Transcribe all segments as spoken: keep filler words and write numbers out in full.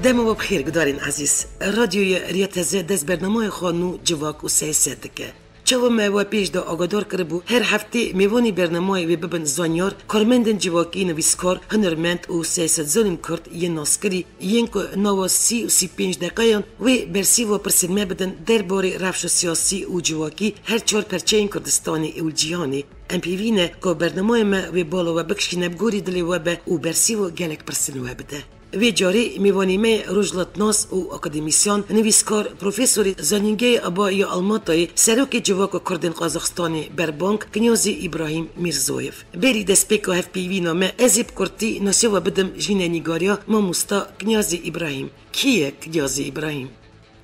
Dema we bi xêr, gudarên ezîz. Radyoya Riya Teze dest bernameyê xwe nû Civak û Siyaset dike. Çawa me we pêş de agadar kiribû, her heftê mêvanê bernamayê wê bibin zanyar, karmendên civakî, nivîskar, hunermend û siyasetzanên Kurd yên naskirî, yên ku nava sî û sî pênc deqeyan wê bersîva pirsên me bidin derbarê rewşa siyasî û civakî her çar perçeyên Kurdistanê û cîhanê. Em pêvî ne ku bernamayê me wê bala we bikişîne, bi gorî dilê we be û bersîva gelek pirsên we bide. Vê carê mêvanê me ye rojhilatnas û akademîsyan, nivîskar, profesorê Zanîngehê Aba ya Almatayê, serokê Civaka Kurdên Qazaxistanê berbang, Kinyazî Îbrahîm Mîrzoyev. Berî destpêka hevpeyvîna me, ez ê bi kurtî nasiya we bidim jî nîgariya mamosta Kinyazî Îbrahîm. Kî ye Kinyazî Îbrahîm?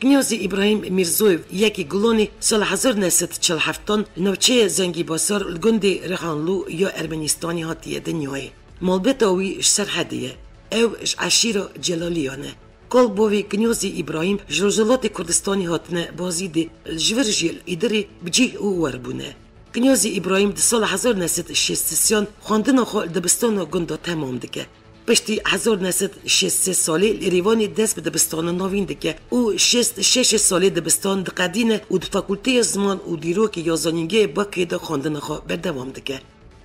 Kinyazî Îbrahîm Mîrzoyev yekî Gulanê sala hezar neh sed çil heftan li navçeya Zengîbasar li gundê Rixanlû ya Ermenîstanê hatiye dinyayê. Malbata wî ji Serhedê ye. Ew ji eşîra Celaliyan e. Kal bavê Kinyazî Îbrahîm ji Rojhilatê Kurdistanê hatine Bazîdê, ji vir jî li Îdirê bi cih û wer bûne. Kinyazî Îbrahîm di sala hezar neh sed û şêst û sê xwendina xwe li dibistana gund de temam dike. Piştî hezar neh sed û şêst û sê salê li Rêvanê dest bi dibistana navîn dike û şêst û şeş salê dibistan diqedîne û di Fakulteya Ziman û Dîrokê ya Zanîngehê Bakuyê de xwendina xwe berdewam dike.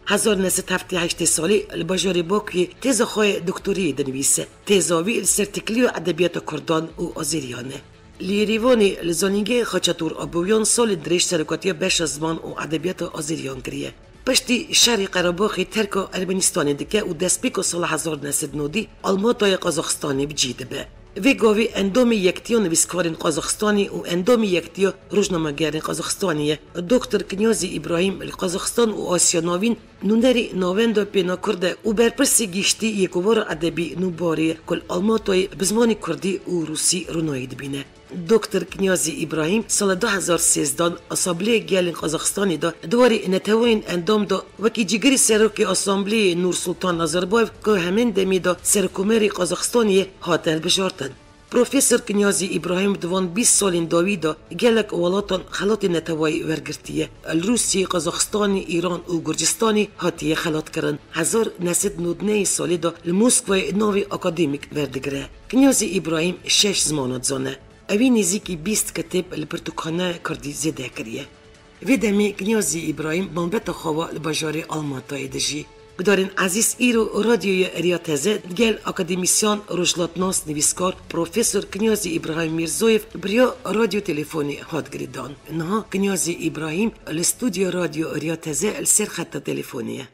Hezar neh sed heftê heştê salê li bajarê Bakuyê têza xwe yê doktoriyê dinivîse. Têza wî li ser têkiliya edebiyata kurdan û azeriyan e. Li Yerîvanê li Zanîngehê Xaçatûr Aboyan salên dirêj serokatiya beşa ziman û edebiyata azeriyan kiriye. Piştî şerê Qerebaxê terka Ermenîstanê dike û destpêka sala hezar neh sed nodî Almataya Qazaxistanê bi cih dibe. Vê gavê endamê Yektiya Nivîskarên Qazaxistanê û endamê Yektiya Rojnamegerên Qazaxistanê ye. Doktor Kinyazî Îbrahîm li Qazaxistan û Asya Navîn nûnerê Navenda Pênakur de û berpirsê giştî yê Kovara Edebî Nûbarê ye ku li Almatayê bi zimanê kurdî û rûsî ronahî dibîne. Doktor Kinyazî Îbrahîm sala du hezar sêzdan Asamblêya Gelên Qazaxistanê de di warê neteweyên endam de wekî cîgirê serokê Asamblêyê Nûr Sultan Nazarbayev ku hemên demê de Serokkomarê Qazaxistanê ye, hate hilbijartin. Profesor Kinyazî Îbrahîm di van bîst salên dawî de gelek welatan xelatê neteweyî wergirtiye. Li Rûsiyê, Qazaxistanê, Îran û Gurcistanê hatiye xelatkirin. Hezar neh sed nod nehê salê de li Moskwayê navê akademîk werdigire. Kinyazî Îbrahîm şeş zimana dizane. Ewî nêzîkî bîst kitêb li pirtûkxaneya kurdî zêde kiriye. Vê demê Kinyazî Îbrahîm malbata xwe wa li bajarê Almatayê dijî. Gudarên ezîz, îro Radyoya Riya Teze digel akademîsyan, rojhilatnas, nivîskar, profesor Kinyazî Îbrahîm Mîrzoyev bi riya radyo telefonê hat girêdan. Niha Kinyazî Îbrahîm li stûdyoya Radyo Riya Teze li ser xeta telefonê ye.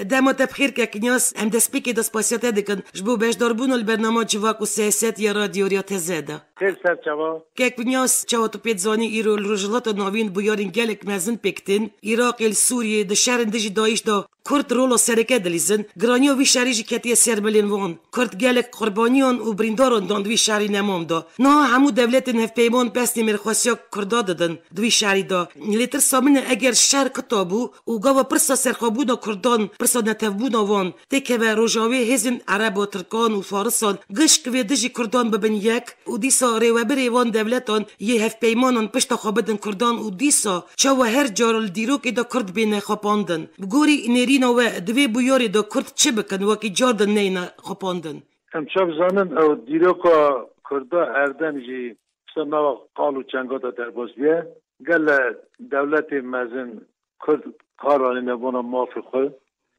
Dema te bi xêr ke Kinyaz, em destpêkê de spasiya te dikin ji bo beşdarbûna li bernama Civak û Siyaset ya Radyo Riya Teze de. Xêr ser çava. Kek Kinyaz, çawa tu pê dizanî, îro li Rojhilata Navîn bûyerên gelek mezin pêk tên. Iraqê, li Sûriyê, di şerên dijî DAIŞ de Kurd rola sereke dilîzin. Giraniya vî şerî jî ketiye ser milên wan. Kurd gelek qurbaniyan û birîndaran dan di vî şerî nemam de. Niha hemû dewletên hevpeyman pesnê mêrxasiya Kurda didin di vî şerî de. Lê tirsa min e, eger şer kuta bû û gava pirsa serxwebûna Kurdan, pirsa netewbûna wan têkeve rojavê, hêzên Ereba, Tirkan û Farisan gişk vê dijî Kurdan bibin yek û dîsa rêwebirê wan dewletan yê hevpeymanan pişta xwe bidin Kurdan û dîsa çawa her car li dîrokê de Kurd bêne xapandin. Bi gorî nêrîna we, di vê bûyerê de Kurd çi bikin, wekî car din neyne xapandin? Em çav zanin, ew dîroka Kurda erdem jî ser nava qal û çenga de derbas bûye. Gele dewletê mezin Kurd kar anîne bona mafê xwe.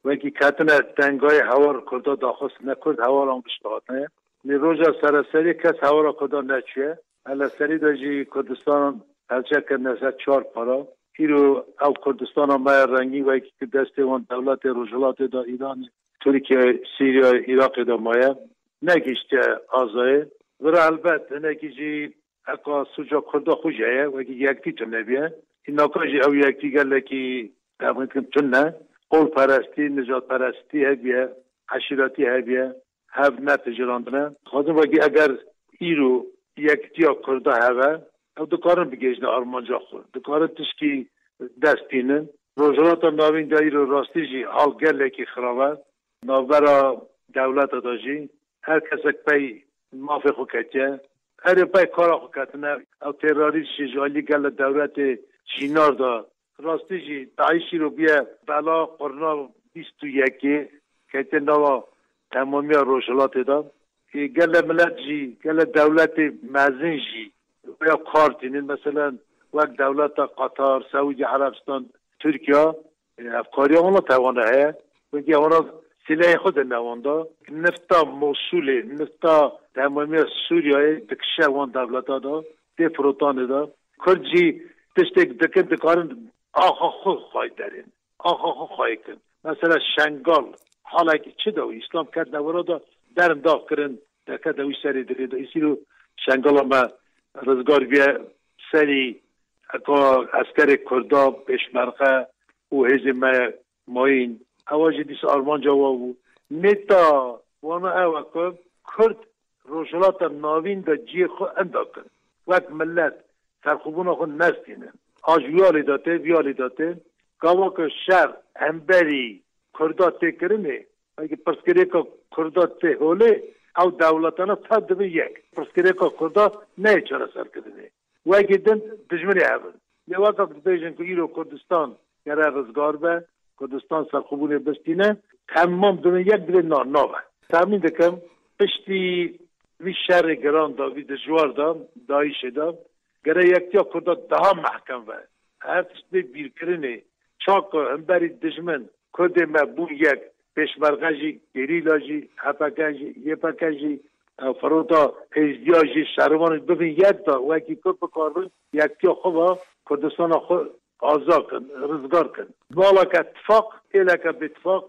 Wekî ketine tengayê hewar Kurda daxist, ne Kurd hewaran bişihatine. Lê roja sereserî kes hewara Kurda neçûye. Hele serî de jî Kurdistan hevce kirine ser çar para. Îro ew Kurdistana me ya rengîn wekî ku destê wan dewletê Rojhilatê de, Îranê, Tirkiye, Sîriye, Iraqê de maye, negihiştiye azayê. Vira helbet hinekî jî heka sûca Kurda xwe jî heye, wekî yektî tune bûye. Î naka jî ew yektî gelekî, em bikin, tune. Qolperestî, nijadperestî hebiye. eşîretî hebiye, hev nepijirandine. Dixwazim wekî eger îro yekitiya Kurda hebe, ew dikarin bigihîjine armanca xwe, dikarin tişkî dest tînin. Rojhilata Navîn de îro rastî jî hal gelekî xirab e. Navbera dewleta de jî her kesek pey mafê xwe ketiye. Erê pey kara xwe ketine. Ew terorîst jî ji alî gele dewletê şînar de. Rastî jî DAIŞ îro bûye bela qurna bîst û yekê, ketiye nava temamiya Rojhilatê de. Ê, gele milet jî, gele dewletê mezin jî wê ya kar tînin. Meselen, wek dewleta Qatar, Seûdî Erebistan, Tirkiye, ê, ev kariya wana tewana heye. Wekî wana silehê xwe de newanda. Nifta Mosulê, nifta temamiya Sûriyeyê dikişe wan dewleta de, tê firotanê de. Kurd jî tiştek dikin, dikarin axa xwe xway derên. Axa xwe xwayê kin. Mesela Şengal, halekî çi de û Îslam ket newira de derin dav kirin, deke de wî serê dilê de. Îsîro Şengala me rizgar biye serî eka eskerê Kurda, pêşmerxe û hêzê me mayîn. Ewa jî dîsa armanca wa bû. Nêta wana ew e ku Kurd Rojhilata Navîn de cihê xwe enda kin. Wek milet serxwebûna xwe nestînin. A ji wî alî de tê, vî alî de tê. Gava ku şer hemberî Kurda tê kirinê, belkî pirsgirêka Kurda tê holê, ew dewletana tev dibin yek. Pirsgirêka Kurda neyê çareserkirinê. Wekî din dijminê hev in. Lê weka ku dibêjin ku îro Kurdistan gere rizgar be, Kurdistan serxwebûnê bistîne, temam dibin yek, divê na, nabe. Temîn dikim, piştî vî şerê giran de, vî dijwar de, DAIŞê de, gere yektiya Kurda daha mehkem be. Her tişt bê bîrkirinê, çaku hemberî dijmin, Kurdê me bûn yek, pêşmerge jî, gerîla jî, H P K jî, Y P K jî, e, firota êzdiya jî, şervan jî bibin yek de, wekî Kurd bikaribin yektiya xwe ve Kurdistana xwe aza kin, rizgar kin. Baleke tifaq, êleke bêtifaq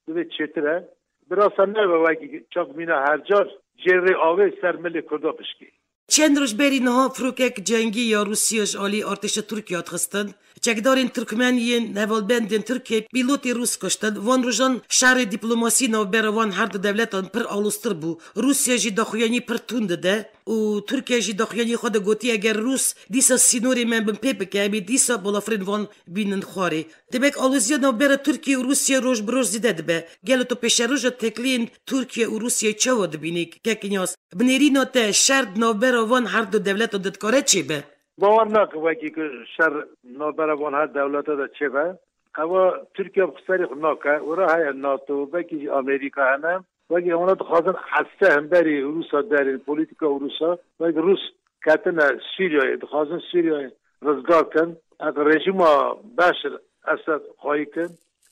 divê çêtir e. Birasa nebe wekî çak mîna her car cêrê avê ser milê Kurda bişkê. Çend roj berî niha firokek cengî ya Rûsya ji alî artêşa Tirkiye hat xistin. Çekdarên Tirkmen yên hevalbendên Tirkiyê pîlotê Rûs kuştin. Van rojan şerê dîplomasî navbera van her du dewletan pir aloztir bû. Rûsya jî daxuyanî pir tund dide û Tirkiye jî daxuyanî xwe de gotiye, eger Rûs dîsa sînorê me binpê bike, em ê dîsa balafirên van bînin xwarê. Demek aloziya navbera Tirkiye û Rûsya roj bi roj zêde dibe. Gelo tu pêşeroja têkiliyên Tirkiye û Rûsyayê çawa dibînî? Kek Înyas, bi nêrîna te şer di navbera van her du dewletan de dikare çêbe? Bawer nakim wekî ku şer navbera van her dewleta de çêbe. Ewa Tirkiye bi serê xwe nake. Wira heye NATO, belkî jî Amerîka hene. Wekî wana dixwazin heste hemberî Rûsa derên, polîtîka Rûsa. Wekî Rûs ketine Sûriyeyê, dixwazin Sûriyeyê rizgar kin. Ev rejîma Beşir Esed xwayî kin.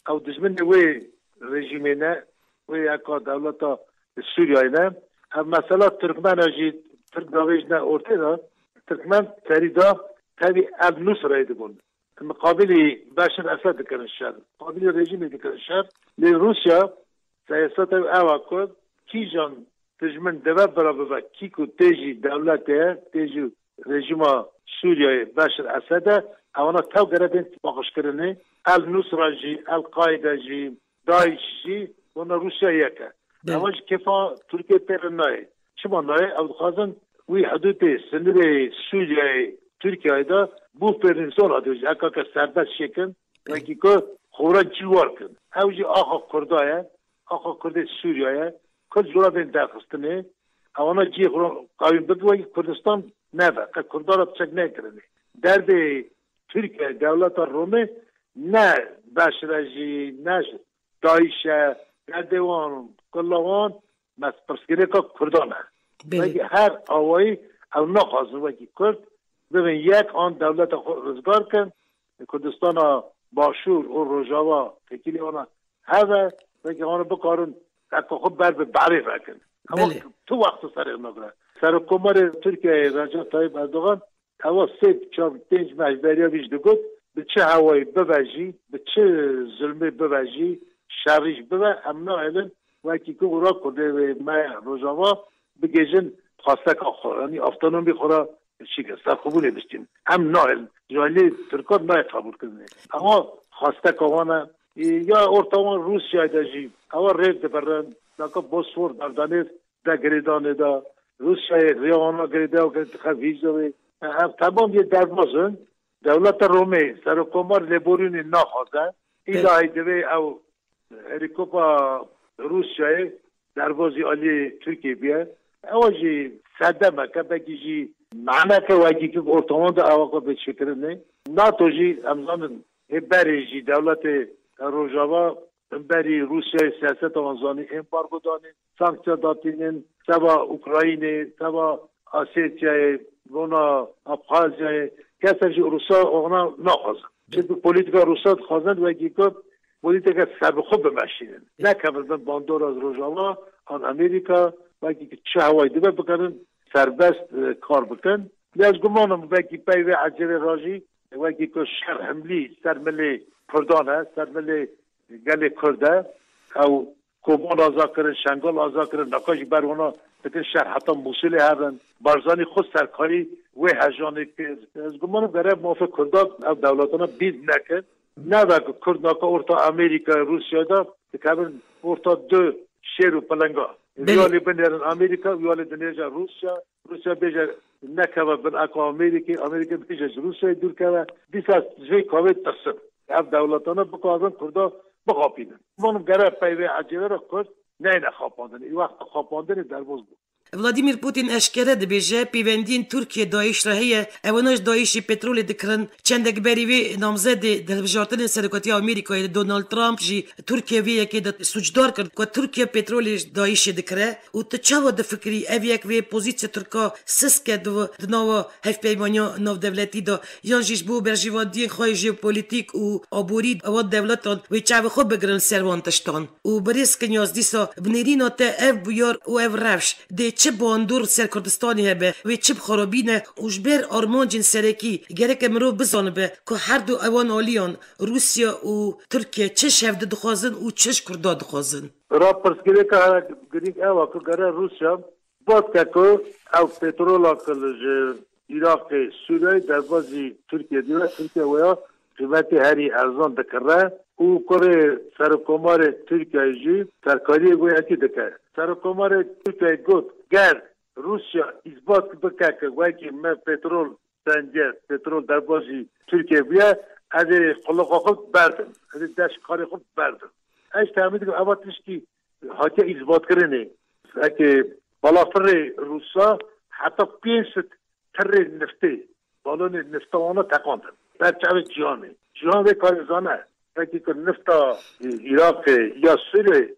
Ew dijminê wê rejîmê ne, wê yeka dewleta Sûriyeyê ne. Ev mesela Tirkmena jî, Tirk davêjine ortê de, Tirkmen serî da tevî El Nusrayê dibûn. Miqabilî Beşir Esed dikirin şer. Miqabilî rejîmê dikirin şer. Lê Rûsya siyaseta ew ew e ku kîjan dijmin deve bira bibe, kî ku tê jî dewletê ye, tê jî rejîma Sûriyeyê Beşir Esed e, ewana tev gere bên paqijkirinê. El Nusra jî, El Qaîde jî, DAIŞ jî, wana Rûsya yek e. Belê. Ewa ji kêfa Tirkiyê pê re nayê. Çima nayê? Ew dixwazin wî hidûtê sinirê Sûriyeyê, Tirkiyeyê de bû pêrîn zor hatiye ji heka ke serbest çêkin, wekî ku xora cîwar kin. Ew jî axa Kurda ye, axa Kurdê Sûriye ye. Kurd ji wira bên derxistinê, ewana cihê xwe qewîn bikin, wekî Kurdistan nebe. Qe Kurdan re piçek nekirinê. Derdê Tirkiye, dewleta Romê ne Beşir e jî, ne DAIŞ e, derdê wan, qila wan, mes pirsgirêka Kurdan e. Belê. Belkî her awayî ew naxwazin wekî Kurd bibin yek an dewleta xwe rizgar kin. Kurdistana Başûr û Rojava têkilî wana hev e, belkî wana bikarin heka xwe ber bi berê vekin. Ama Belê. Tu wextu serê nagire. Serokkomarê Tirkiyeyê Recep Tayyip Erdogan ewa sê çar pênc meh ji beriya vî jî digot, bi çi hewayî bibe jî, bi çi zulmê bibe jî, şerî jî bibe, em nahêlin wekî ku ûra Kurdê wê me Rojava bigihîjin xwesteka xwe, yanî avtonomî xwe re çi ke, serxwebûnê bistîn. Em nahêlin. Ji alî Tirkan nayê qebûlkirinê. Ewa xwesteka wan e, Ya orta wan Rûsyayê de jî ewa rêv dibirin, naka Bosfor berdanêr de girêdanê de, Rûsyayê rêya wana girêdaya û dixe vî cewê. Ev temam yê derbaz in. Dewleta Romê, serokkomar lêborînê naxwaze. Îlahî divê ew herîkopa Rûsyayê derbazî aliyê Tirkiyê biye. Ewa jî sedemeke, belkî jî maneke wekî ki ortawan de ewa xwe bê çêkirinê. NATO jî em zanin hê berê jî dewletê Rojava berî Rûsyayê siyaseta wan zanî, embargo danîn, sanksiya datînin, seva Ukraynê, seva Osetyayê, bona Abxazyayê, keser jî Rûsa wana naxwazin. Çimkî polîtîka Rûsa dixwazin wekî ku polîtîka serbixwe bimeşînin. Nekevin bin bandora Rojava an Amerîka, wekî ku çi hewayî dibe bikarin serbest, e, kar bikin. Lê ez guman im wekî pey vê ecêbê re jî, wekî ku şer himlî ser milê Kurdan e, ser milê gelê Kurd e. Ew Koban aza kirin, Şengal aza kirin, naka jî ber wana dikin şer heta Mûsilê herin. Barzanî xwe serkarî wê hejanê kir. Ez guman im gere mafê Kurdan ev dewletana bîr nekin. Nebe ku Kurd naka orta Amerîka, Rûsya de dikevin orta du şêr û pilinga. Belê. Wî alî binêrin Amerîka, wî alî dinêje Rûsya. Rûsya bêje nekeve bin eka Amerîkê, Amerîka bêje ji Rûsyayê dûr keve. Dîsa ji vê kavê tirsin. Ev dewletana bikarin Kurda bixapînin. Van gere peyvê ecêbê re Kurd neyne xapandin. Ê wexta xapandinê derbaz bû. Vladimir Putin eşkere dibêje, pêvendiyên Tirkiye DAIŞ re heye, ewana ji DAIŞê petrolê dikirin. Çendek berî vê namzedê di hilbijartinê serokatiya Amerîkayê de Donald Trump jî Tirkiye vê yekê de sûcdar kir ku Tirkiye petrolê ji DAIŞê dikire. Û tu çawa difikirî ev yek vê pozîsiya Tirka siske di, di nava hevpeymaniya navdewletî de, yan jî ji bo berjewendiyên xwe yê jeopolîtîk û aborî wan dewletan wê çavê xwe bigirin li ser wan tiştan? Û birêz Kinyaz, dîsa bi nêrîna te ev bûyar û ev rewş dê çi bandor ser Kurdistanê hebe, wê çi bi xwe re bîne û ji ber armancên serekî gereke mirov bizanibe ku her du ewan aliyan, Rûsya û Tirkiye, çi ji hev dixwazin û çi ji Kurda dixwazin? Ra pirsgirêka here girîng ew e ku gere Rûsya bot ke ku ew petrola ku li ji Iraqê, Sûriyeyê derbazî Tirkiye dibe, Tirkiye wê ya qîmetê herî erzan dikire û kurê serokkomarê Tirkiyeyê jî serkariyê wê yekê dike. Serokkomarê Tirkiyeyê got, ger Rûsya îsbat bike ku wekî me petrol sendiye, petrol derbazî Tirkiye bûye, ez ê quliqa xwe berdim. Ez ê dest karê xwe berdim. Ez ji te hemî dikim, eva tiştî hatiye îsbatkirinê. Eke balafirê Rûsa heta pênc sed tirê niftê, balonê nifta wana teqandin. Ber çavê cîhanê. Cîhan vê karê zane. Wekî ku nifta Iraqê ya Sûriyeyê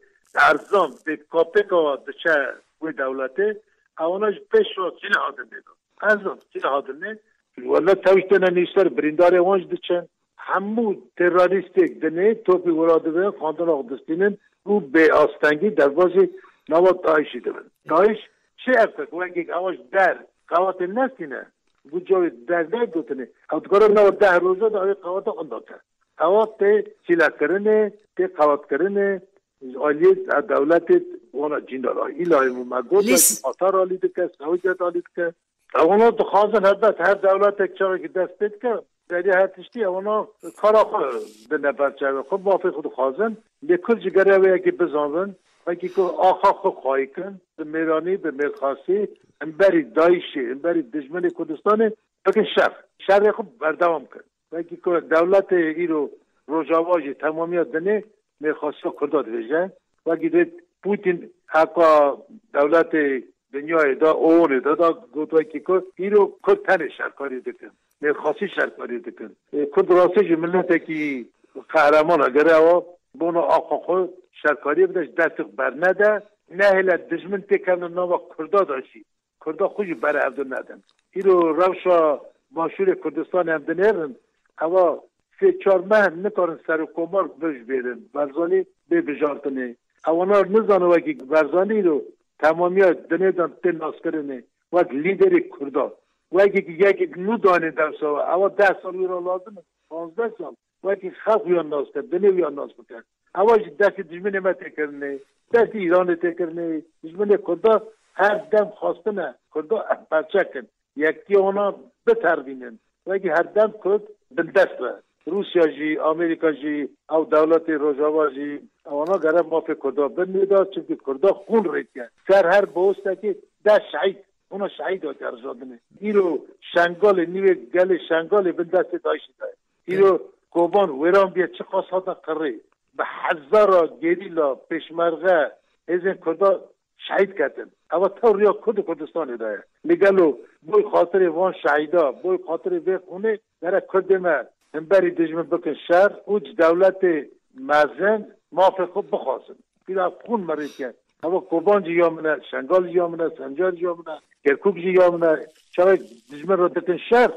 erzan bê kapêka diçe wê dewletê, ewana ji pêş re çi lê hadin dê. Erzan, çi lê hadin dê. Wele tewş têne nîşter, birîndarê wan jî diçin. Hemû terorîstêk dinê topî wira dibin, xandina xwe distînin û bê astengî derbazî nava DAIŞ'î dibin. DAIŞ çi ev kek, wekî ewa ji der qewatê nestîne, bu cawê der negotinê. Ew dikare nava deh roja de ew ê qewata xwe dake. Ewa tê çîlekirinê, tê qewatkirinê, ji aliyê dewletê wana cîndar. Îlayê min me got, Lîs- Qatar alî dike, Sewdiyet alî dike. Ewana dixwazin helbet her dewletek çaxekî dest pê dike, derya her tiştî ewana kara xwe dine ber çavê xwe, mafê xwe dixwazin. Lê Kurd ji gere wê yekê bizanbin, wekî ku axa xwe xwayî kin, bi mêranî, bi mêrxasî, hemberî DAIŞ'ê, hemberî dijminê Kurdistanê bikin şer. Şerê xwe berdewam kin. Wekî ku dewletê îro Rojava jî temamiya dinê mêrxasiya Kurda dibêje. Wekî dê Putin heka dewletê dinyayê da, OON'ê da, da got wekî ku îro Kurd tenê şerkarî dikin. Mêrxasî şerkarî dikin. E, Kurd rastî jî miletekî qehreman e, gere ewa bona axa xwe şerkariyê bide, ji destê xwe bernede. Nehêle dijmin têkevne nava Kurda da jî. Kurda xwe jî berê hevdu nedin. Îro rewşa Başûrê Kurdistanê em dinêrin, ewa sê çar meh nikarin serokkomar bijbêrin. Barzanî bê bijartinê. Ewana nizane wekî Barzanî îro temamiya dinê de tê naskirinê. Wek lîderê Kurda. Wekî yekî nû danê dewsa we. Ewa deh sal wî re lazim e. Panzdeh sal. Wekî xelk wiya nas ke, dinê wiya nas bike. Ewa jî destê dijminê me tê kirinê, destê Îranê tê kirinê. Dijminê Kurda her dem xwestine Kurda ev perçe kin, yektiya wana bitervînin. Wekî her dem Kurd bindest be. Rûsya jî, Amerîka jî, ew dewletê Rojava jî, ewana gere mafê Kurda bin nêda, çimkî Kurda xûn rêdike. Ser her postekê deh şehîd, hûna şehîd hatiye rijandinê. Îro Şengalê, nîvê gelê Şengalê bin destê DAIŞê de ye. Îro Koban wêran bûye, çiqas hate qirê. Bi hezara gerîla, pêşmerge, hêzên Kurda şehîd ketin. Eva tewriya Kurd û Kurdistanê de ye. Lê gelo boy xatirê van şehîda, boy xatirê vê xûnê gere Kurdê me himberî dijmin bikin şer û ji dewletê mezin mafê xwe bixwazin. Pîra xûn me rê dike. Eva Koban jî ya min e, Şengal jî ya min e, Sencar jî ya min e, Kerkûk jî ya min e. Çawa dijmin re dikin şer,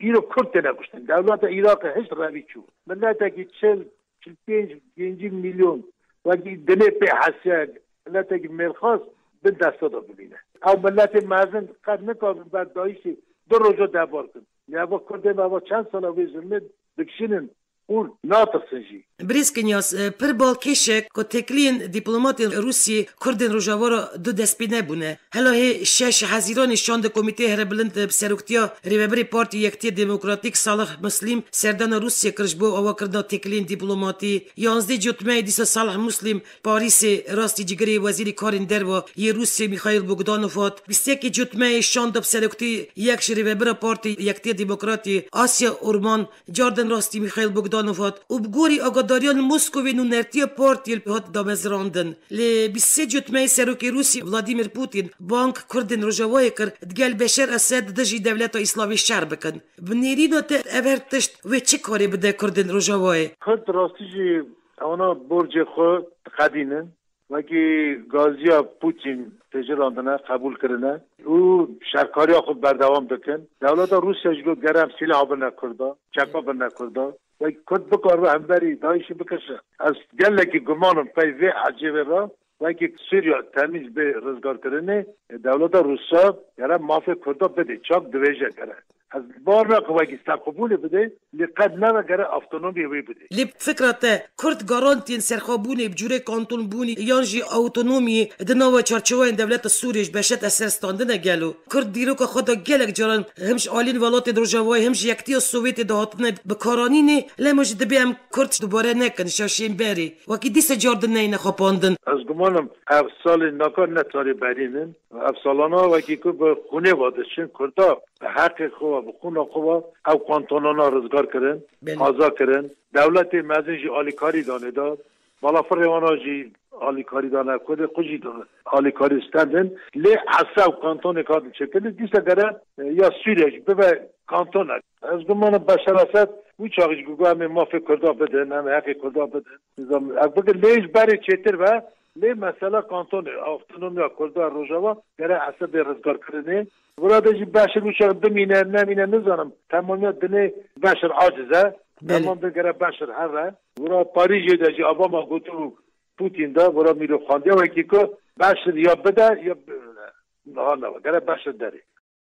îro Kurd têne kuştin. Dewleta Iraqê hişt revî çû. Miletekî çil, çil pênc, pêncî milyon wekî dinê pê hesiye, miletekî mêrxas bin desta de bimîne. Ew miletê mezin qet nikabin ber DAIŞê du roja debar kin. Lê eva Kurdê me eva çend sala vê zulmê dikişînin û natirsin jî. Birêz Kinyas, e, pir balkêş e ku têkiliyên dîplomatên Rûsiyê Kurdên Rojava re du destpêne bûne. Hela hê şeş Hezîranê şandê Komîteyê Here Bilind, e, bi seroktiya Rêvebirê Partî Yekitiyê Demokratîk Salih Muslim serdana Rûsiyê kir ji bo awakirina têkiliyên dîplomatî. Yanzdê Cotmeyê dîsa Salih Muslim Parîsê rastî cigirê Wezîrê Karên Derve yê Rûsiyê Mîxaîl Bogdanov hat. Bîst yekê Cotmeyê şanda bi seroktiya yek ji rêvebira Partî Yekitiyê Demokratî Asya Orman carden rastî Mîxaîl Bogdanov hat û bi gorî agadariyan li Moskovê nûnertiya partiyê hat damezrandin. Lê bîst sê Cotmeyê serokê Rûsî Vladimir Putin bang Kurdên Rojavayê kir, digel Beşer Esed dijî dewleta Îslamê şer bikin. Bi nêrîna te ev her tişt wê çi karê bide Kurdên Rojavayê? Kurd rastî jî ewana borcê xwe diqedînin. Wekî gaziya Putin têjirandine, qebûl kirine û şerkariya xwe berdewam dikin. Dewleta Rûsya jî got, gere em sîleha bine Kurda, çeka bine Kurda. Wekî Kurd bikaribe hemberî DAIŞê bikişe. Ez gelekî guman im pey vê ecêbê re, wekî Sûriya temîz bê rizgarkirinê, dewleta Rûsya gere mafê Kurda bidê, çak divêje gere. Ez bar nakim wekî serxwebûnê bidê, lê qet nebe gere avtonomiyê wê bidê. Lê fikra te, Kurd garantiyên serxwebûnê bi cûrê kantonbûnê yan jî awtonomiyê di nava çarçoveyên dewleta Sûriyê ji Beşet Esed standine gelo? Kurd dîroka xwe de gelek caran him ji aliyên welatên Rojavayê him ji Yekitiya Sovyetê de hatine bikaranînê, lema jî dibê em Kurd dubare nekin şaşiyên berê. Wekî dîsa cardin neyne xapandin. Ez gumanim ev salên naka ne salê berîn in. Ev salana wekî ku bi xûnê ve diçin Kurda, bi heqê xwe ve, bi xûna xwe ve ew kantonana rizgar kirin, Belê. Aza kirin. Dewletê mezin jî alîkarî danê da. Balafirê wana jî alîkarî dane, Kurdê xwe jî dane alîkarî stendin. Lê hesa ew kantonê kadin çêkirin, dîsa gere, e, ya Sûriye jî bibe kantonek. Ez gumanim Beşar Esed wî çaxî jî got, em ê mafê Kurda bidin, em ê heqê Kurda bidin. Nizam, ev bike lê ji berê çêtir be, lê mesela kantonê, avtonomiya Kurda Rojava gere Esed bê rizgarkirinê. Wira de jî Beşir wî çax bimîne, nemîne, nizanim. Temamiya dinê Beşir aciz e. Belê. Temam de gere Beşir here. Wira Parîjê de jî Obama gotibû Putin de, wira mîro xandiya wekî ku Beşir ya bide, ya bi-, niha nebe. Gere Beşir derê.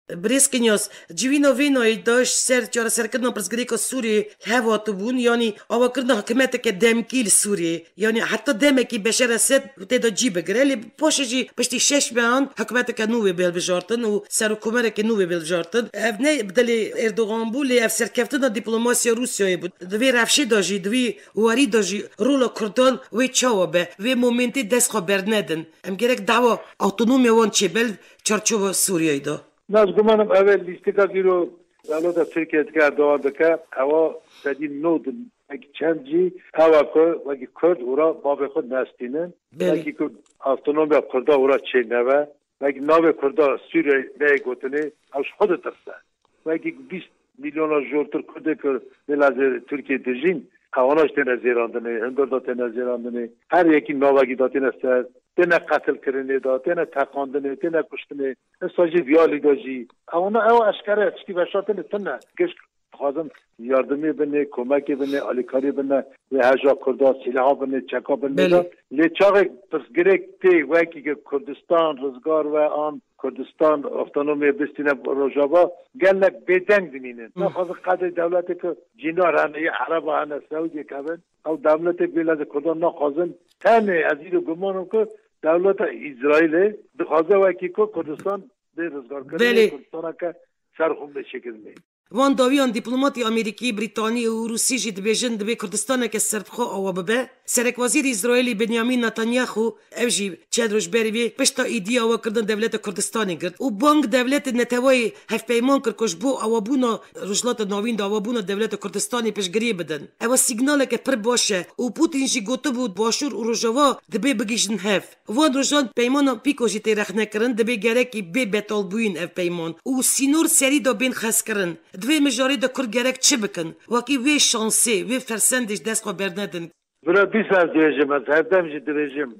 Birêz Kinyas, civîna vê nayê de ji ser çareserkirina pirsgirêka Sûriyê li hev hatibûn, yanî avakirina hikûmeteke demkî li Sûriyê, yanî heta demekî Beşer Esed tê de cî bigire, lê paşê jî piştî şeş mehan hikûmeteke nû wê bê hilbijartin û serokkomerekê nû wê bê hilbijartin. Ev ne bi dilê Erdogan bû, lê ev serkeftina dîplomasiya Rûsyayê bû. Di vê rewşê de jî, di vî warî de jî rola Kurdan wê çawa be? Vê momentê dest xwe bernedin. Em gerek dawa awtonomiya wan çêbe li çarçova Sûriyeyê de. Naz gumanim ev e lîstika îro dewleta Tirkiye dike, Erdogan dike, ewa sedî nod in. Wekî çend jî ewa ku wekî Kurd ûra bavê xwe nestînin. Belê. Wekî ku avtonomiya Kurda ûra çêneve. Wekî navê Kurda Sûriye neyê gotinê, ew ji xwe ditirse. Wekî bîst milyona jortir Kurdê ku vê lazê Tirkiye dijîn, ewana jî têne zêrandinê, hundir de têne zêrandinê. Her yekî navekî datîne ser, têne qetilkirinê de, têne teqandinê, têne kuştinê. Esa jî viyalî de jî. Ewana ew eşkere tiştî veşartinê tune. Giş dixwazin yardimê binê, komekê binê, alîkarî binê, wê heja Kurda, sîleha binê, çeka binê Belê. de. Lê çaxê pirsgirêk tê wekî ke Kurdistan rizgar we an Kurdistan avtonomiyê bistîne Rojava, gelek bêdeng dimînin. Hı. Naxwazin qedê dewletê ku cînar hene, yê Ereba hene, Sewdiyê kevin. Ew dewletê bê lezê Kurdan naxwazin. Tenê ez îro gumanim ku dewleta Îsraîlê dixwaze wekî ku Kurdistan bê rizgarkirinê, Belê. Kurdistana ke serxwe bê çêkirinê. Van dawiyan dîplomatî Amerîkî, Brîtanî û Rûsî jî dibêjin, dibê Kurdistaneke serbixwe awa bibe. Serekwezîrê Îsraîlî Benyamin Netanyahu, ev jî çend roj berî vê pişta îdiya awakirina dewleta Kurdistanê girt û bang dewletê neteweyê hevpeyman kir ku ji bo awabûna Rojhilata Navîn de awabûna dewleta Kurdistanê piştgiriyê bidin. Ew signaleke pir baş e û Putin jî gotibû, Başûr û Rojava dibê bigihîjin hev. Van rojan peymana pîko jî tê rexnekirin, dibê gerekî bê betalbûyîn ev peyman û sînor serî de bên xezkirin. Di vê mijarê de Kurd gerek çi bikin? Wekî wê şansê, wê fersendê ji dest xwe bernedin. Bira dîsa ez dibêjim, ez herdem jî dibêjim.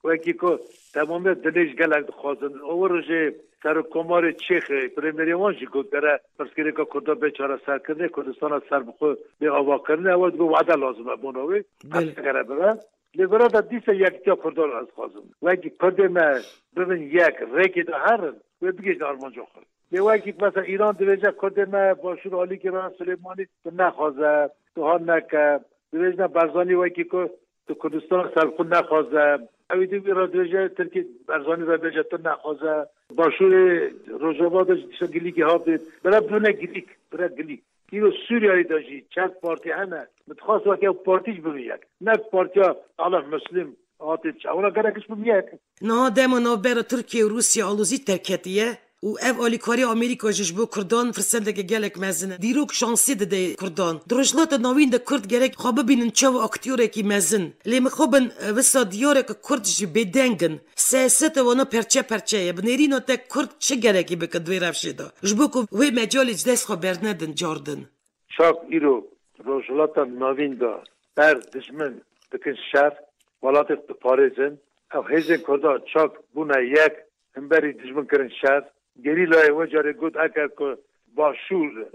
Wekî ku temamê dilê ji gelek dixwazin. Ew rojê serokkomarê Çêxê, premyerê wan jî got, gere pirsgirêka Kurda bê çareserkirinê, Kurdistana serbixwe bê avakirinê, ew dibe wade lazim e bona wê. Belê. Her gere bibe. Lê vira de dîsa yekitiya Kurdan ez dixwazim. Wekî Kurdê me bibin yek, rêkê de herin, wê bigihîjin armanca xwe. Lê wekî mesela Îran dibêje Kurdê me Başûr Alîkî re Silêmanî tu nexwaze, tu han neke. Dibêjine Barzanî wekî ku tu Kurdistan serbixwe nexwaze. Ewî dî wî re dibêje Tirkî Barzanî re bêje tu nexwaze. Başûrê Rojava de jî dîsa gilîkî hat dê. Bira bibine gilîk, bira gilîk. Îro Sûriyeyê de jî çend partî hene. Min dixwest weke ew partî jî bibin yek. Ne partiya Alef Muslim hatê çawina gerek jî bibin yek. Niha dema navbera Tirkiye û Rûsya alozî derketiye û ev alîkariya Amerîka jî ji bo Kurdan firsendeke gelek mezin e. Dîrok şansê dide Kurdan. Di Rojhilata Navîn de Kurd gerek xwe bibînin çawa aktyorekî mezin. Lê mixabin, e, wisa diyar e ku Kurd jî bêdeng in. Siyaseta wana perçe perçe ye. Bi nêrîna te Kurd çi gerekî bikin di vê rewşê de? Ji bo ku wê mecalê ji dest xwe bernedin cardin. Çak îro Rojhilata Navîn de ber dijmin dikin şer, welatê xwe diparêzin. Ev hêzên Kurda çak bûne yek, himberî dijmin kirin şer. Gerîlayê wê carê got, eger ku Başûr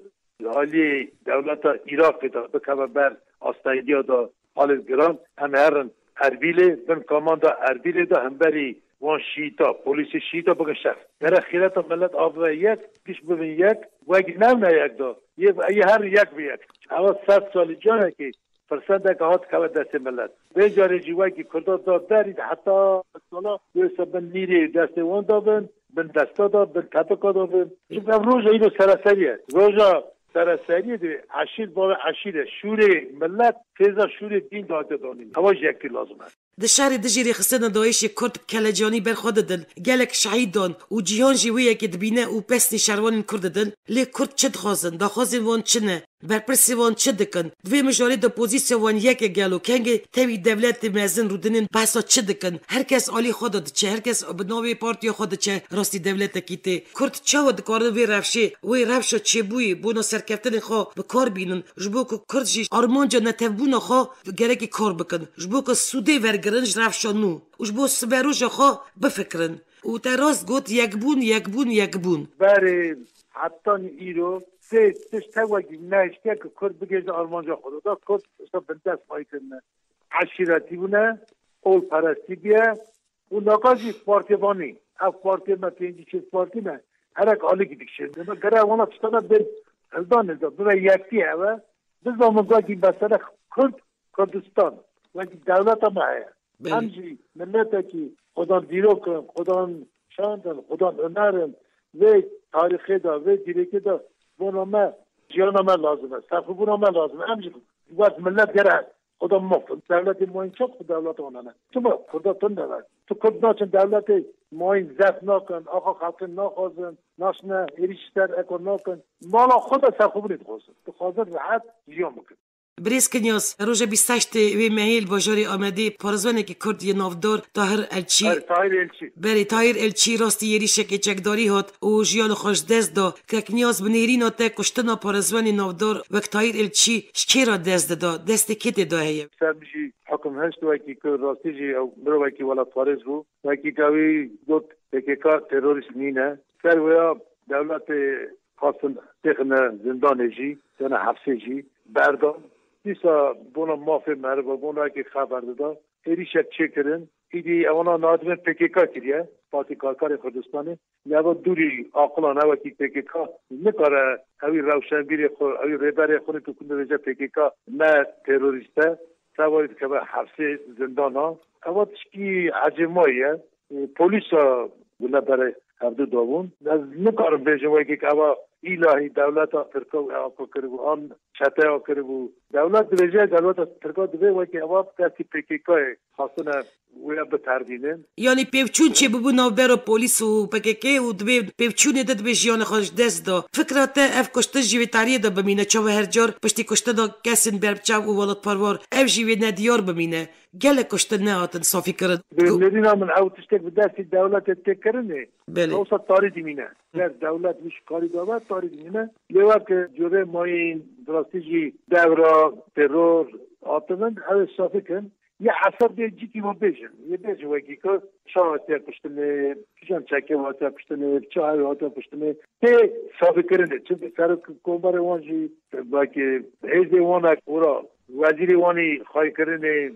li aliyê dewleta Iraqê de bikeve ber astengiya de halê giran, em herin Erbîlê, bin kamanda Erbîlê de hemberî wan şîîta, polîsê şîîta bikin şer. Gere xîreta millet a bibe yek, giş bibin yek, wek ne ne yek de. Yê, yê herin yek bi yek. Ewa sed salî carekê firsendeke hat keve destê millet. Vê carê jî wekî Kurda da derî de heta sala wê se bin nîrê destê wan da bin, bin desta da, bin tepika da bin. Çimkî ev roja îro sereserî ye. Roja sereseriyê de eşîr bavê eşîr e. Şûrê millet têza şûrê dîn de hate danîn. Ewa jî yekî lazim e. Di şerê dijî rêxistina DAIŞê Kurd bi kelecanî ber xwe didin. Gelek şehîd dan û cîhan jî wê yekê dibîne û pesnî şervanên Kurd didin. Lê Kurd çi dixwazin? Daxwazên wan çi ne? Berpirsê wan çi dikin? Di vê mijarê de pozîsya wan yek e gelo? Kengê tevî dewletê mezin rûdinên behsa çi dikin? Her kes alî xwe de diçe, her kes bi navê partiya xwe diçe rastî dewletekî tê. Kurd çawa dikarin vê rewşê, wê rewşa çêbûyî bona serkeftinê xwe bi kar bînin? Ji bo ku Kurd jî armanca netewbûna xwe gerekî kar bikin. Ji bo ku sûdê wergirin ji rewşa nû û ji bo siberoja xwe bifikirin. Û te rast got, yekbûn, yekbûn, yekbûn. Berê hetanî îro sê tişt tewekî nehiştiye ku Kurd bigihêje armanca xwe de. Da Kurd işte bindest xwayî kirine. Eşîretî bûne, olperestî bûye û naka jî partivanî. Ev partiya me pêncî çêz partî ne. Herek alîkî dikişin. Dema gere wana tiştana bên hildanê de bibe yekî eve. Bizamin wekî mesele Kurd, Kurdistan. Wekî dewleta me heye. Belê. Em jî miletekî xwedan dîrok in, xwedan çand in, xwedan huner in. Vê tarîxê de, vê dîrokê de bona me, jiyana me lazim e, serxwebûna me lazim e. Em jî wek milet gere xwedan maf in. Dewletê mayîn çax xwe dewleta wan hene. Çima Kurda tune ne? Tu Kurd naçin dewletê mayîn zef nakin, axa xelkê naxwazin, naçine êrîş ser eko nakin. Mala xwe de serxwebûnê dixwazin. Dixwazin rehet jiyan bikin. Birêz Kinyas, roja bîst heştê wê mehê li bajarê Amedê parêzvanekî Kurd yê navdar Tahir Elçî. Her Tahir Elçî. Berê Tahir Elçî rastî êrîşekê çekdarî hat û jiyana xwe ji dest da. Kek Niyaz, bi nêrîna te kuştina parêzvanê navdar wek Tahir Elçî ji kê re dest dida? Destê kê tê de heye? Ser min jî hekim hişt wekî ku rastî jî ew mirovekî welatparêz bû. Wekî ku wî got P K K terorîst nîne. Ser wêya dewletê xwestin têxine zindanê jî, têne hefsê jî berdan. Dîsa bona mafê meriva, bona yekê xeber dida. Êrîşek çêkirin. Îdî ewana nadibin P K K kiriye. Partî Karkerên Kurdistanê. Lê eva dûrî aqilan e, wekî P K K nikare ewî rewşenbîrê xwe, ewî rêberê xwe ku dibêje P K K ne terorîst e. Sewarî dikeve hefsê zindana. Eva tişkî ecêmayî ye. Polîsa wile berê hevdu dabûn. Ez nikarim bêjim wekî eva îlahî dewleta Tirka û E A K kiribû, an çeteya kiribû. Dewlet dibêje, dewleta Tirka divê wekî eva destî P K K'yê xwestine wê biterdînin. Yanî pêvçûn çêbûbû navbera polîs û P K K û dibê pêvçûnê de dibê jiyanê xwe ji dest da. Fikra te ev kuştin jî vê tariyê de bimîne, çawa her car piştî kuştina kesên berbiçav û welatparvar ev jî wê nediyar bimîne? Gelek kuştin nehatin safîkirin. Bi Ku- nêrîna min ew tiştek bi destî dewletê tê kirinê. Belê. Wisa tarî dimîne. Ger dewlet wî ji karî dabe, tarî dimîne. Lê weke curê mayîn, bi rastî jî dewra teror hatin, ew ê safî kin. Yê hesab dê cîkî me bêjin. Yê bêjin wekî ku çawa hatiye kuştinê, kîjan çekê hatiye kuştinê, çi awê hatiye kuştinê. Tê safîkirinê. Çimkî serok komarê wan jî belkî hêzê wan ek ûra wezîrê wanî xaykirinê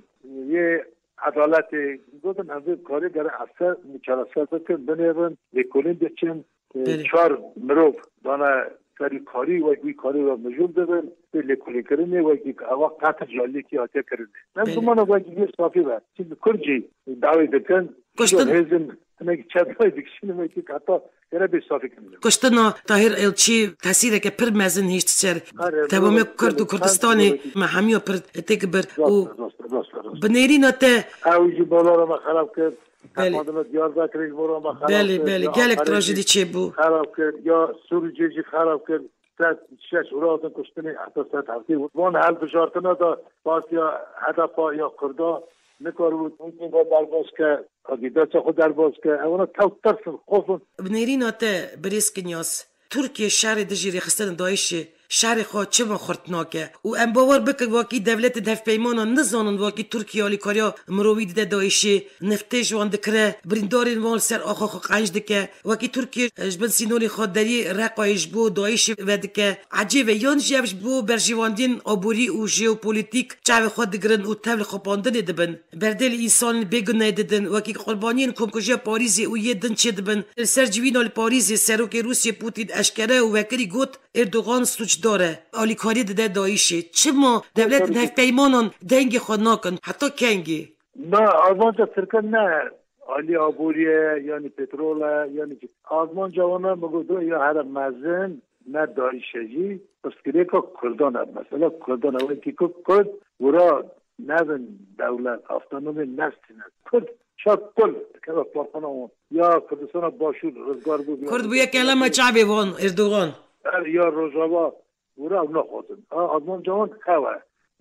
yê edaletê gotin, em vê karê gere efser çareser bikin, binêrin, lêkolîn diçin. Belê. Çar mirov dane serî karî, wek wî karî ve mijûl dibin, tê lêkolînkirinê, wekî eva qetil ji aliyekî hatiye kirinê. Em Belê. Gumana wekî yê safî be. Çimkî Kurd jî dawî dikin, Kuştin- hêzin hinekî çepayê dikişînin, wekî heta gere bê safî kirin. Kuştina Tahîr Elçî tesîreke pir mezin hişt ser Her tevamê evro Kurd û gelek Kurdistanê çend me hemiya pir têk bir û Rast e, rast e, rast e, rast e. Bi nêrîna te Ew jî bolara me xerab kir. Belê. Hevpandina Diyarbekirê ji bo re me xerab Belê, kir, belê. ya Gelek Ankarê trajedî jî çêbû. Xerab kir, ya Sûrûcê jî xerab kir. Sed şeş û hatin kuştinê, heta sed heftê. Van hilbijartina da partiya H D P ya Kurda nikaribû hûnkê xwe derbas ke, agîdaça xwe derbas ke. Ewana tew tirsin, xofin. Bi nêrîna te, birêz Kinyas, Tirkiye şerê dijî rêxistina DAIŞê şerê xwe çima xurt nake? Û em bawer bikin, wekî dewletên hevpeymanan nizanin, wekî Tirkiye alîkariya mirovî dide DAIŞê, niftê ji wan dikire, birîndarên wan li ser axa xwe qenc dike. Wekî Tirkiye ji bin sînorên xwe deriyê Reqayê ji bo DAIŞê vedike. Ecêb e, yan jî ev ji bo berjewendiyên aborî û jeopolîtîk çavê xwe digirin û tev li xapandinê dibin. Berdê li însanên bêguneh didin, wekî qurbaniyên komkujiya Parîzê û yê din çêdibin. Li ser civîna li Parîzê serokê Rûsiyê Putin eşkere û vekirî got, Erdogan sûcdar e, alîkarî dide DAIŞê. Çima dewletên hevpeymanan dengê xwe nakin? Heta kengî? Na, armanca Tirkan ne alî aborî ye, yanî petrol e, yanî çi. Armanca wana, min got, ya here mezin ne DAIŞ e jî, pirsgirêka Kurdan e. Mesela Kurdan e, wekî ku Kurd wira nebin dewlet, avtonomî nestîne. Kurd çar kul dikeve parkana wan. Ya Kurdistana Başûr rizgar bû, ya Kurd bûye keleme çavê wan, Erdogan. Her ya Rojava wira ew naxwazin. A, armanca wan ew e.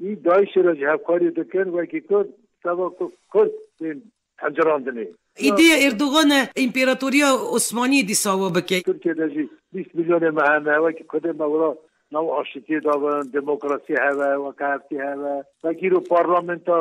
Î DAIŞê re jî hevkarî dikin, wekî Kurd, seba ku Kurd bên tencerandinê. Îdiya Erdogan e, împaratoriya Osmaniyê dîsa wa bike. Tirkiye de jî bîst milyonê me hene, wekî Kurdê me wira nav aşitiyê de bin, demokrasî hebe, wekheftî hebe. Wekî îro parlamenta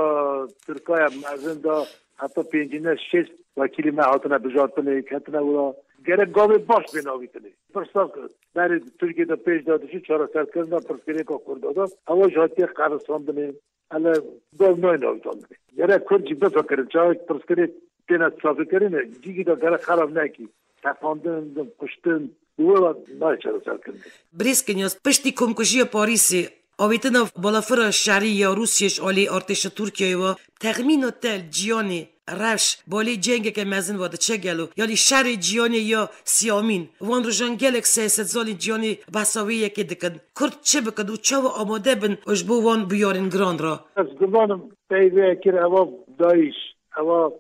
Tirkaya mezin de heta pêncî ne şêst wekîlî me hatine bijartinê, ketine wira. Gerek gavê baş bên avîtinê. Pirsa ku berê Tirkiye de pêş de dişî çareserkirina pirsgirêka Kurda de, ewa jî hatiye qerisandinê. Hele gav nayên avîtandinê. Gerek Kurd jî bifikirin, çawa pirsgirêk têne safîkirinê, cîkî de gerek xerab nekî. Tefandin, kuştin, bi wê ve nayê çareserkirinê. Birêz Kinyas, piştî komkujiya Parîsê, avêtina balafira şerî ya Rûsiyê ji alî artêşa Tirkiyeyê ve, texmîna te li cîhanê rewş balê cengeke mezin ve diçe gelo? Yanî şerê cîhanê ya siyamîn, van rojan gelek siyasetzanên cîhanê behsa wê yekê dikin. Kurd çi bikin û çawa amade bin ji bo van bûyerên giran re? Ez gumanim peyvê kir eva DAIŞ, eva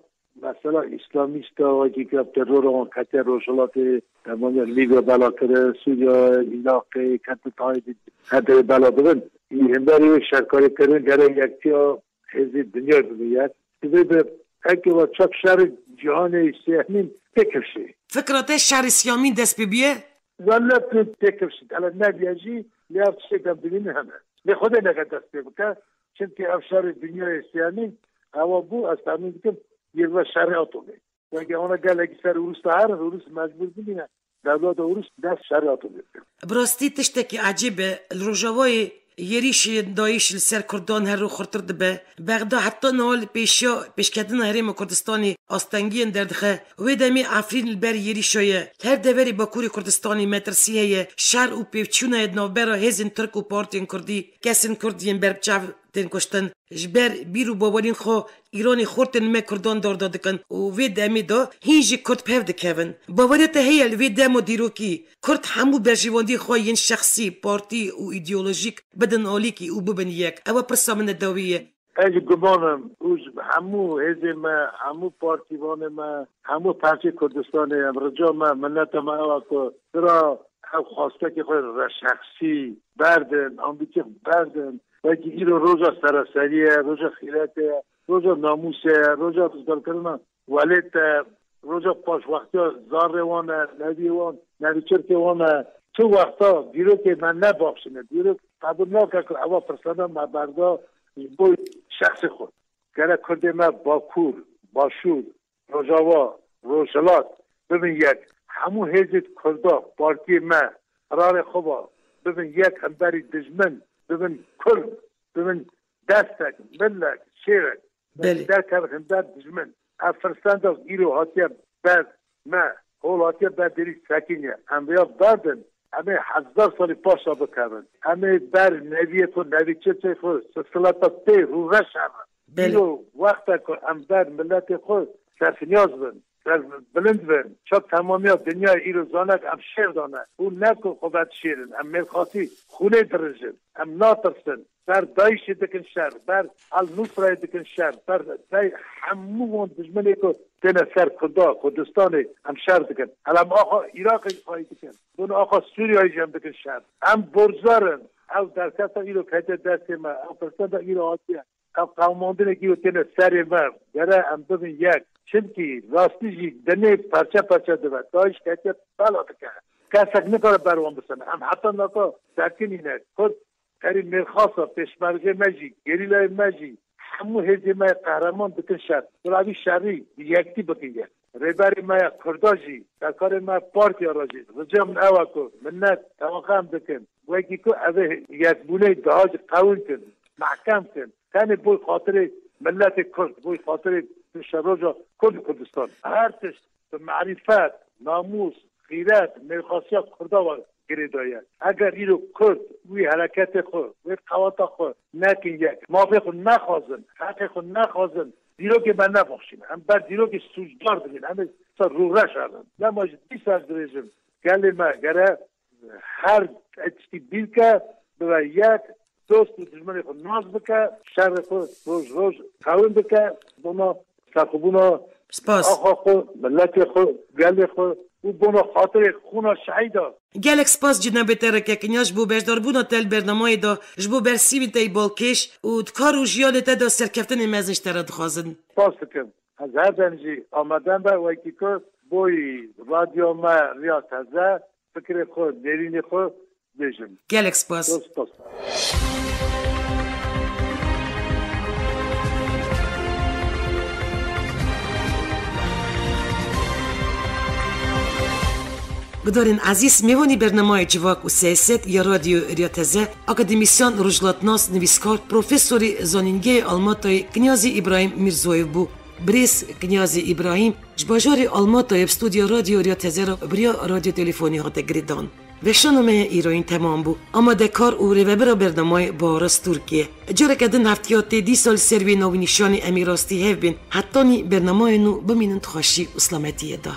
mesela îslamîsta wekî ke terora wan ketiye Rojhilatê, temamiya Lîbya bela kire, Sûriye, Îraqê, ketin tayê hedê bela dibin. Î hemberî wê şerkarî kirin gere yektiya hêzê dinyayê bibî yek. Divê bi eke ve çak şerê cîhanê sêhmîn têkifşê. Fikra te şerê siyamîn dest pê bûye? Wele tu têkifşî. Hele nebiye jî lê ev tiştê em dibînin hene. Lê Xwedê neke dest pê bike. Çimkî ev şerê dinyayê sêhmîn ewa bû, ez temîn dikim, yê ve şerê atomê. Weke ona gelekî ser Ûrûs de herin, Ûrûs mecbûr bimîne. Dewleta Ûrûs dest şerê atomê bike. Bi rastî tiştekî ecêb e. Li Rojavayê êrîşên DAIŞ li ser Kurdan her roj xurtir dibe. Bexda heta niha li pêşiya pêşketina Herêma Kurdistanê astengiyên derdixe. Wê demê Efrîn li ber êrîşa ye. Li her deverê Bakurê Kurdistanê metirsî heye. Şer û pêvçûna ye di navbera hêzên Tirk û partiyên Kurdî. Kesên Kurd yên berbiçav tên kuştin. Ji ber bîr û baweriyên xwe Îranê xurt tên me Kurdan darda dikin û vê demê de hîn jî Kurd pev dikevin. Baweriya te heye li vê dem û dîrokî Kurd hemû berjewendiyên xwe yên şexsî, partî û îdeolojîk bidin alîkî û bibin yek? Ew e pirsa min e dawî ye. Ez guman im û ji hemû hêzên me, hemû partîvanê me, hemû parçeyê Kurdistanê em rica me, mineta me ew e ku bira ev xwestekê xwe re şexsî berdin, ambîtiyê xwe berdin. Wekî îro roja sereseriyê ye, roja xîretê ye, roja namûsê ye, roja rizgarkirina welêt e, roja paşwextiya zarê wan e, neviyê wan, nevîçirkê wan e. Çi wexta dîrokê me nebaxşîne, dîrok qebûl nake ku eva firseta me berda ji bo şexsê xwe. Gerek Kurdê me Bakur, Başûr, Rojava, Rojhilat bibin yek. Hemû hêzên Kurda, partiyê me, qirarê xwe ba, bibin yek hemberî dijmin, bibin Kurd, bibin destek, milek, şêrek. Belê. Derkevin hember dijmin. Ev firsenda îro hatiye ber me, hol hatiye ber derî sekiniye. Em vêya berdin, em ê hezar salî paşa bikevin. Em ê ber neviyê xwe, nevîçirkê xwe, silsileta tê rûreş herin. Belê. Îro wexta ku em ber miletê xwe serfinyaz bin, serbilind bin, çap temamiya dinyayê îro zane ku em şêr dane û ne ku xwe vedişêrin. Em mêrxasî xûnê dirijin. Em natirsin. Ber DAIŞê dikin şer, ber El Nusrayê dikin şer, ber, ber hemû wan dijminê ku têne ser Kurda, Kurdistanê em şer dikin. Hela em axa Iraqê xwayî dikin. Bin axa Sûriyeyê jî em dikin şer. Em borcar in. Ew derkefta îro kete destê me. Ew firseta îro hatiye. Ev qewimandinekî ku têne serê me, gere em bibin yek. Çimkî rastî jî dinê perçe perçe dibe. DAIŞ ketiye bela dike. Kesek nikare ber wan bisene. Em heta naka sekinîne. Kurd herî mêrxasa pêşmergê me jî, gerîlayê me jî, hemû hêzên me yê qehreman dikin şer. Bila vî şerî bi yektî bikin yek. Rêberê me ya Kurda jî, serkarê me ya partiya re jî, rica min ew e ku minet tewaxe em dikin. Wekî ku ev ê yekbûnê daha jî qewîn kin, mehkem kin. Tenê boy xatirê miletê Kurd, boy xatirê pêşeroja Kurd û Kurdistan. Her tişt bi merîfet, namûs, xîret, mêrxasiya Kurda ve girêdaye. Eger îro Kurd wî hereketê xwe, wê qeweta xwe nekin yek, mafê xwe nexwazin, heqê xwe nexwazin, dîrokê me nebaxşîne. Em ber dîrokê sûcdar dibin, em ê ser rûreş herin. Lema ji dîsa ez dirêjim, gelê me gere her tiştî bîr ke, bibe yek, dost û dijminê xwe nas bike, şerê xwe roj roj qewin bike, bona serxwebûna Spas. Axa xwe, miletê xwe, gelê xwe û bona xatirê xûna şehîda. Gelek spas cenabê te Rêkek Kenya ji bo beşdarbûna te li bernameyê de, ji bo bersîvên te yê balkêş û di kar û jiyanê te de serkeftinên mezin ji te re dixwazin. Spas dikim. Ez her dem jî amade me wekî ku boyî radyo me Riya Teze fikrê xwe, nêrînê xwe bêjim. Gelek spas. Zor spas. Gudarên ezîz, mêvanî bernameyê Civak û Siyaset ya Radyo Riya Teze, akademîsyen, rojhilatnas, nivîskar, profesorê zanîngehê Almatayê Kinyazî Îbrahîm Mîrzoyev bû. Birêz Kinyazî Îbrahîm ji bajarê Almatayê bi stûdya Radyo Riya Teze re bi riya radyo telefonî hate girêdan. Veşana me ya îroyîn temam bû. Amadekar û rêvebira bernameyê Baharas Turkiye. Careke din heftiya tê dîsa li ser wê navnîşanê em ê rastî hev bên. Hetanî bernameyê nû bimînin di xweşî û silametiyê de.